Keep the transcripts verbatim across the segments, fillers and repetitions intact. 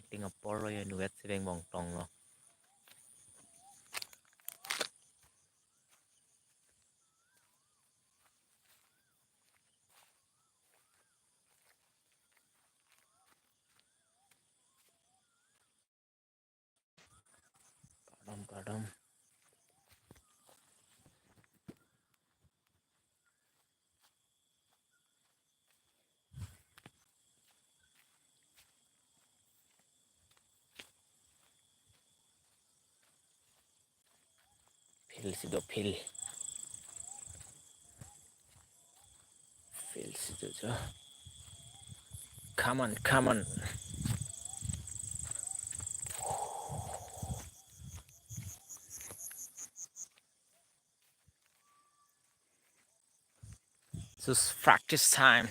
Ting apor lo, yo nuet si veng bong tong lo. Kardom, kardom. Field si do, field. Field si do, so. Come on, come on. This is practice time.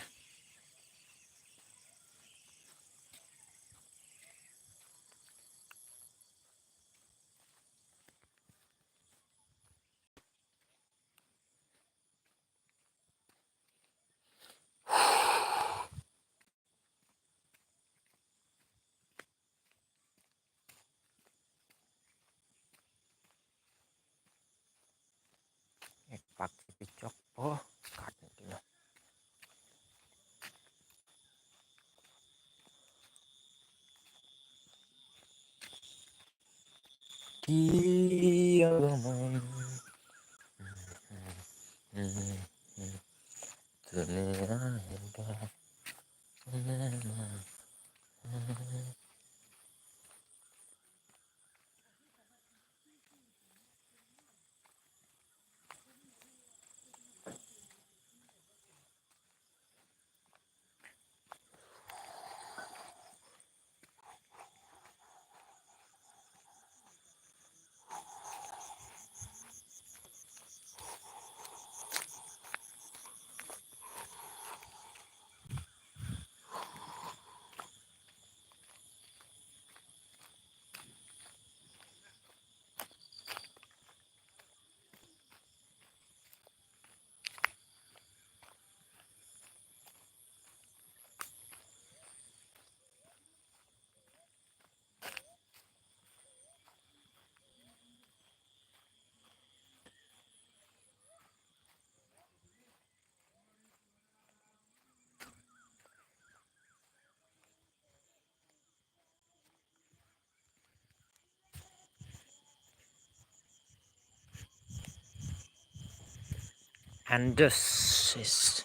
Ekpak si pechok po, kat ni kino. Ki agomon. Dunia hebat. And this is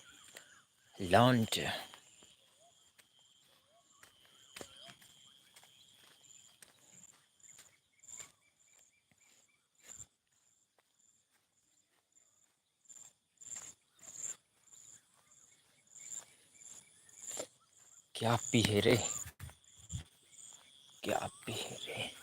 launch. क्या पी है रे? क्या पी है रे?